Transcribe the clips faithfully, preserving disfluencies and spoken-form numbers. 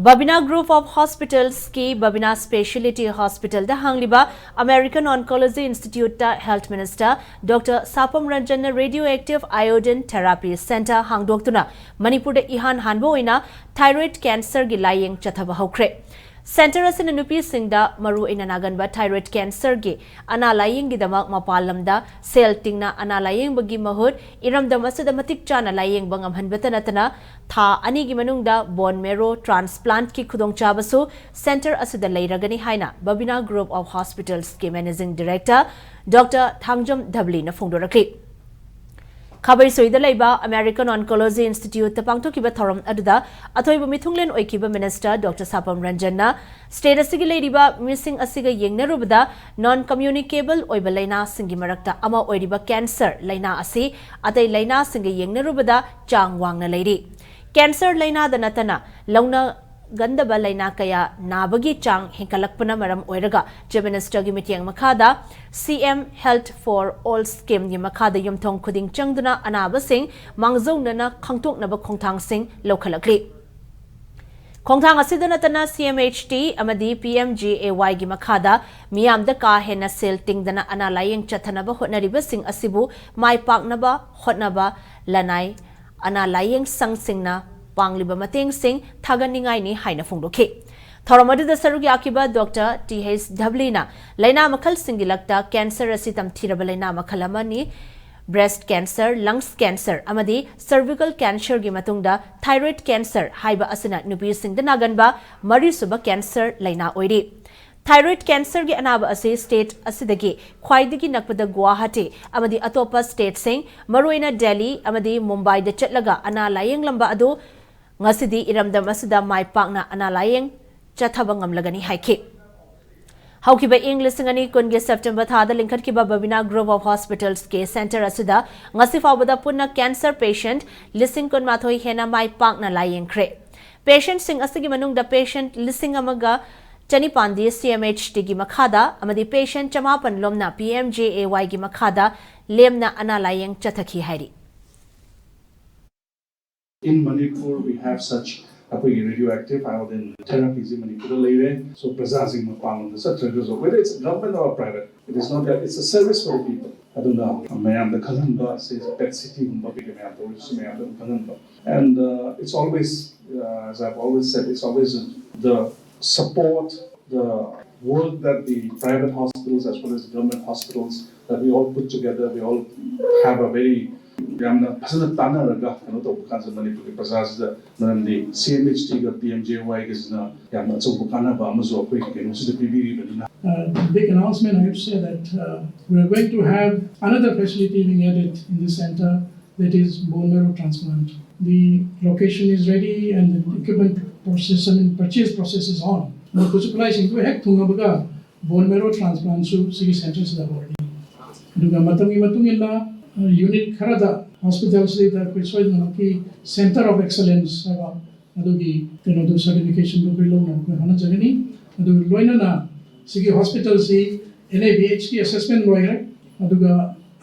Babina Group of Hospitals ꯀꯤ Babina Speciality Hospital ꯗ ꯍꯥꯡꯂꯤꯕ American Oncology Institute ꯇ Health Minister Doctor ꯁꯥꯄꯝ ꯔꯟꯖꯟꯅ radioactive iodine therapy center ꯍꯥꯡꯗꯣꯛꯇꯨꯅ ꯃꯅꯤꯄꯨꯔꯗ ꯏꯍꯥꯟ ꯍꯥꯟꯕ ꯑꯣꯏꯅ thyroid cancer ꯒꯤ ꯂꯥꯌꯦꯡ ꯆꯠꯊꯕ ꯍꯧꯈ꯭ꯔꯦ꯫ Center ꯑꯁꯤꯅ ꯅꯨꯄꯤꯁꯤꯡꯗ ꯃꯔꯨꯑꯣꯏꯅ ꯅꯥꯒꯟꯕ thyroid cancer ꯒꯤ ꯑꯅꯥ ꯂꯥꯌꯦꯡꯒꯤꯗꯃꯛ ꯃꯄꯥꯟ ꯂꯝꯗ ꯁꯦꯜ ꯇꯤꯡꯅ ꯑꯅꯥ ꯂꯥꯌꯦꯡꯕꯒꯤ ꯃꯍꯨꯠ ꯏꯔꯝꯗꯝ ꯑꯁꯤꯗ ꯃꯇꯤꯛ ꯆꯥꯅ ꯂꯥꯌꯦꯡꯕ ꯉꯝꯍꯟꯕꯇ ꯅꯠꯇꯅ ꯊꯥ ꯑꯅꯤꯒꯤ ꯃꯅꯨꯡꯗ bone marrow transplant ꯀꯤ ꯈꯨꯗꯣꯡꯆꯥꯕꯁꯨ center ꯑꯁꯤꯗ ꯂꯩꯔꯒꯅꯤ ꯍꯥꯏꯅ Babina Group of Hospitals ꯀꯤ Managing Director Doctor ꯊꯥꯡꯖꯝ ꯙꯕꯂꯤꯅ ꯐꯣꯡꯗꯣꯔꯛꯂꯤ꯫ ꯈꯥꯕꯩꯁꯣꯏꯗ ꯂꯩꯕ American Oncology Institute ꯇ ꯄꯥꯡꯊꯣꯛꯈꯤꯕ ꯊꯧꯔꯝ ꯑꯗꯨꯗ ꯑꯊꯣꯏꯕ ꯃꯤꯊꯨꯡꯂꯦꯟ ꯑꯣꯏꯈꯤꯕ Minister Doctor ꯁꯥꯄꯝ ꯔꯟꯖꯟꯅ state ꯑꯁꯤꯒꯤ ꯂꯩꯔꯤꯕ ꯃꯤꯁꯤꯡ ꯑꯁꯤꯒ ꯌꯦꯡꯅꯔꯨꯕꯗ non communicable ꯑꯣꯏꯕ ꯂꯩꯅꯥꯁꯤꯡꯒꯤ ꯃꯔꯛꯇ ꯑꯃ ꯑꯣꯏꯔꯤꯕ cancer ꯂꯩꯅꯥ ꯑꯁꯤ ꯑꯇꯩ ꯂꯩꯅꯥꯁꯤꯡꯒ ꯌꯦꯡꯅꯔꯨꯕꯗ ꯆꯥꯡ ꯋꯥꯡꯅ ꯂꯩꯔꯤ꯫ Cancer ꯂꯩꯅꯥꯗ ꯅꯠꯇꯅ ꯂꯧꯅꯒꯟꯗꯕ ꯂꯩꯅꯥ ꯀꯌꯥ ꯅꯥꯕꯒꯤ ꯆꯥꯡ ꯍꯦꯟꯒꯠꯂꯛꯄꯅ ꯃꯔꯝ ꯑꯣꯏꯔꯒ Chief Minister ꯒꯤ ꯃꯤꯠꯌꯦꯡ ꯃꯈꯥꯗ C M Health for All scheme ꯒꯤ ꯃꯈꯥꯗ ꯌꯨꯝꯊꯣꯡ ꯈꯨꯗꯤꯡ ꯆꯪꯗꯨꯅ ꯑꯅꯥꯕꯁꯤꯡ ꯃꯥꯡꯖꯧꯅꯅ ꯈꯪꯗꯣꯛꯅꯕ ꯈꯣꯡꯊꯥꯡꯁꯤꯡ ꯂꯧꯈꯠꯂꯛꯂꯤ꯫ ꯈꯣꯡꯊꯥꯡ ꯑꯁꯤꯗ ꯅꯠꯇꯅ C M H T ꯑꯃꯗꯤ P M G A Y ꯒꯤ ꯃꯈꯥꯗ ꯃꯤꯌꯥꯝꯗ ꯀꯥ ꯍꯦꯟꯅ ꯁꯦꯜ ꯇꯤꯡꯗꯅ ꯑꯅꯥ ꯂꯥꯌꯦꯡ ꯆꯠꯊꯅꯕ ꯍꯣꯠꯅꯔꯤꯕꯁꯤꯡ ꯑꯁꯤꯕꯨ ꯃꯥꯏ ꯄꯥꯛꯅꯕ ꯍꯣꯠꯅꯕ ꯂꯅꯥꯏ ꯑꯅꯥ ꯂꯥꯌꯦꯡ ꯁꯪꯁꯤꯡꯅ ꯄꯥꯡꯂꯤꯕ ꯃꯇꯦꯡꯁꯤꯡ ꯊꯥꯒꯠꯅꯤꯡꯉꯥꯏꯅꯤ ꯍꯥꯏꯅ ꯐꯣꯡꯗꯣꯛꯈꯤ꯫ ꯊꯧꯔꯝ ꯑꯗꯨꯗ ꯁꯔꯨꯛ ꯌꯥꯈꯤꯕ Doctor T H ꯙꯕꯂꯤꯅ ꯂꯩꯅꯥ ꯃꯈꯜꯁꯤꯡꯒꯤ ꯂꯛꯇ cancer ꯑꯁꯤ ꯇꯝꯊꯤꯔꯕ ꯂꯩꯅꯥ ꯃꯈꯜ ꯑꯃꯅꯤ꯫ Breast cancer, lungs cancer ꯑꯃꯗꯤ cervical cancer ꯒꯤ ꯃꯇꯨꯡꯗ thyroid cancer ꯍꯥꯏꯕ ꯑꯁꯤꯅ ꯅꯨꯄꯤꯁꯤꯡꯗ ꯅꯥꯒꯟꯕ ꯃꯔꯤꯁꯨꯕ cancer ꯂꯩꯅꯥ ꯑꯣꯏꯔꯤ꯫ Thyroid cancer ꯒꯤ ꯑꯅꯥꯕ ꯑꯁꯤ state ꯑꯁꯤꯗꯒꯤ ꯈ꯭ꯋꯥꯏꯗꯒꯤ ꯅꯛꯄꯗ ꯒꯨꯋꯥꯍꯥꯇꯤ ꯑꯃꯗꯤ ꯑꯇꯣꯞꯄ state ꯁꯤꯡ, ꯃꯔꯨꯑꯣꯏꯅ ꯗꯦꯜꯂꯤ ꯑꯃꯗꯤ ꯃꯨꯝꯕꯥꯏꯗ ꯆꯠꯂꯒ ꯑꯅꯥ ꯂꯥꯌꯦꯡꯂꯝꯕ ꯑꯗꯨ ꯉꯁꯤꯗꯤ ꯏꯔꯝꯗꯝ ꯑꯁꯤꯗ ꯃꯥꯏ ꯄꯥꯛꯅ ꯑꯅꯥ ꯂꯥꯌꯦꯡ ꯆꯠꯊꯕ ꯉꯝꯂꯒꯅꯤ ꯍꯥꯏꯈꯤ꯫ ꯍꯧꯈꯤꯕ ꯏꯪ ꯂꯤꯁꯤꯡ ꯑꯅꯤ ꯀꯨꯟꯒꯤ September ꯊꯥꯗ ꯂꯤꯡꯈꯠꯈꯤꯕ Babina Group of Hospitals ꯀꯤ center ꯑꯁꯤꯗ ꯉꯁꯤ ꯐꯥꯎꯕꯗ ꯄꯨꯟꯅ cancer patient ꯂꯤꯁꯤꯡ ꯀꯨꯟꯃꯥꯊꯣꯏ ꯍꯦꯟꯅ ꯃꯥꯏ ꯄꯥꯛꯅ ꯂꯥꯌꯦꯡꯈ꯭ꯔꯦ꯫ Patient ꯁꯤꯡ ꯑꯁꯤꯒꯤ ꯃꯅꯨꯡꯗ patient ꯂꯤꯁꯤꯡ ꯑꯃꯒ ꯆꯅꯤꯄꯥꯟꯗꯤ C M H T ꯒꯤ ꯃꯈꯥꯗ ꯑꯃꯗꯤ patient ꯆꯃꯥꯄꯟ ꯂꯣꯝꯅ P M G A Y ꯒꯤ ꯃꯈꯥꯗ ꯂꯦꯝꯅ ꯑꯅꯥ ꯂꯥꯌꯦꯡ ꯆꯠꯊꯈꯤ ꯍꯥꯏꯔꯤ꯫ In Manipur, we have such ꯑꯩꯈꯣꯏꯒꯤ ꯔꯦꯗꯤꯑꯣ ꯑꯦꯛꯇꯤꯚ ꯑꯥꯏꯑꯣꯗꯤꯟ ꯊꯦꯔꯥꯄꯤꯁꯤ ꯃꯅꯤꯄꯨꯔꯗ ꯂꯩꯔꯦ꯫ So ꯄ꯭ꯔꯖꯥꯁꯤꯡ ꯃꯄꯥꯟꯂꯣꯝꯗ ꯆꯠꯇ꯭ꯔꯒꯁꯨ, whether it's government or private, it is not that, it's a service for the people. ꯑꯗꯨꯅ ꯃꯌꯥꯝꯗ ꯈꯪꯍꯟꯕ, ꯁꯤ ꯄꯦꯠ ꯁꯤꯇꯤꯒꯨꯝꯕ ꯀꯩꯀꯩ ꯃꯌꯥꯝ ꯇꯧꯔꯤꯁꯤꯁꯨ ꯃꯌꯥꯝꯗ ꯑꯗꯨꯝ ꯈꯪꯍꯟꯕ꯫ And uh, it's always, uh, as I've always said, it's always the support, the work that the private hospitals as well as the government hospitals, that we all put together, we all have a very, ꯌꯥꯝꯅ ꯐꯖꯅ ꯇꯥꯟꯅꯔꯒ ꯀꯩꯅꯣ ꯇꯧꯕ ꯀꯥꯟꯁꯤꯗ ꯃꯅꯤꯄꯨꯔꯒꯤ ꯄ꯭ꯔꯖꯥꯁꯤꯗ, ꯃꯔꯝꯗꯤ C M H ꯇꯤꯒ ꯄꯤ ꯑꯦꯝ ꯖꯦ ꯋꯥꯏꯒꯁꯤꯅ ꯌꯥꯝꯅ ꯑꯆꯧꯕ ꯀꯥꯟꯅꯕ ꯑꯃꯁꯨ ꯑꯩꯈꯣꯏꯒꯤ ꯀꯩꯅꯣꯁꯤꯗ ꯄꯤꯕꯤꯔꯤꯕꯅꯤꯅ꯫ Uh, big announcement, I have to say that uh, we are going to have another facility being added in this center, that is bone marrow transplant. The location is ready and the equipment process, I mean, purchase process is on. ꯃꯈꯣꯏꯁꯨ ꯈꯨꯠꯂꯥꯏꯁꯤꯡꯗꯨ ꯍꯦꯛ ꯊꯨꯡꯉꯕꯒ bone marrow transplantꯁꯨ ꯁꯤꯒꯤ ꯁꯦꯟꯇꯔꯁꯤꯗ ꯍꯧꯔꯅꯤ꯫ ꯑꯗꯨꯒ ꯃꯇꯝꯒꯤ ꯃꯇꯨꯡ ꯏꯟꯅ unit ꯈꯔꯗ ꯍꯣꯁꯄꯤꯇꯥꯜꯁꯤꯗ ꯑꯩꯈꯣꯏ ꯁꯣꯏꯗꯅꯃꯛꯀꯤ Center of Excellence ꯍꯥꯏꯕ ꯑꯗꯨꯒꯤ ꯀꯩꯅꯣꯗꯣ, ꯁꯔꯇꯤꯐꯤꯀꯦꯁꯟꯗꯣ ꯑꯩꯈꯣꯏ ꯂꯧꯅꯕ ꯑꯩꯈꯣꯏ ꯍꯣꯠꯅꯖꯒꯅꯤ꯫ ꯑꯗꯨꯒ ꯂꯣꯏꯅꯅ ꯁꯤꯒꯤ ꯍꯣꯁꯄꯤꯇꯥꯜꯁꯤ ꯑꯦꯟ ꯑꯦ ꯕꯤ ꯑꯩꯆꯀꯤ ꯑꯦꯁꯦꯁꯃꯦꯟ ꯂꯣꯏꯔꯦ꯫ ꯑꯗꯨꯒ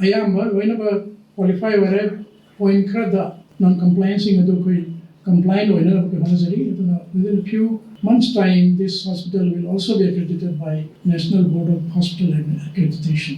ꯑꯌꯥꯝꯕ ꯂꯣꯏꯅꯃꯛ ꯀ꯭ꯋꯥꯂꯤꯐꯥꯏ ꯑꯣꯏꯔꯦ꯫ ꯄꯣꯏꯟ ꯈꯔꯗ ꯅꯟ ꯀꯝꯄ꯭ꯂꯥꯏꯟꯁꯤꯡ ꯑꯗꯨ ꯑꯩꯈꯣꯏ ꯀꯝꯄ꯭ꯂꯥꯏꯟ ꯑꯣꯏꯅꯅꯕ ꯑꯩꯈꯣꯏ ꯍꯣꯠꯅꯖꯔꯤ꯫ ꯑꯗꯨꯅ within a few months time this hospital will also be accredited by National Board of Hospital Accreditation.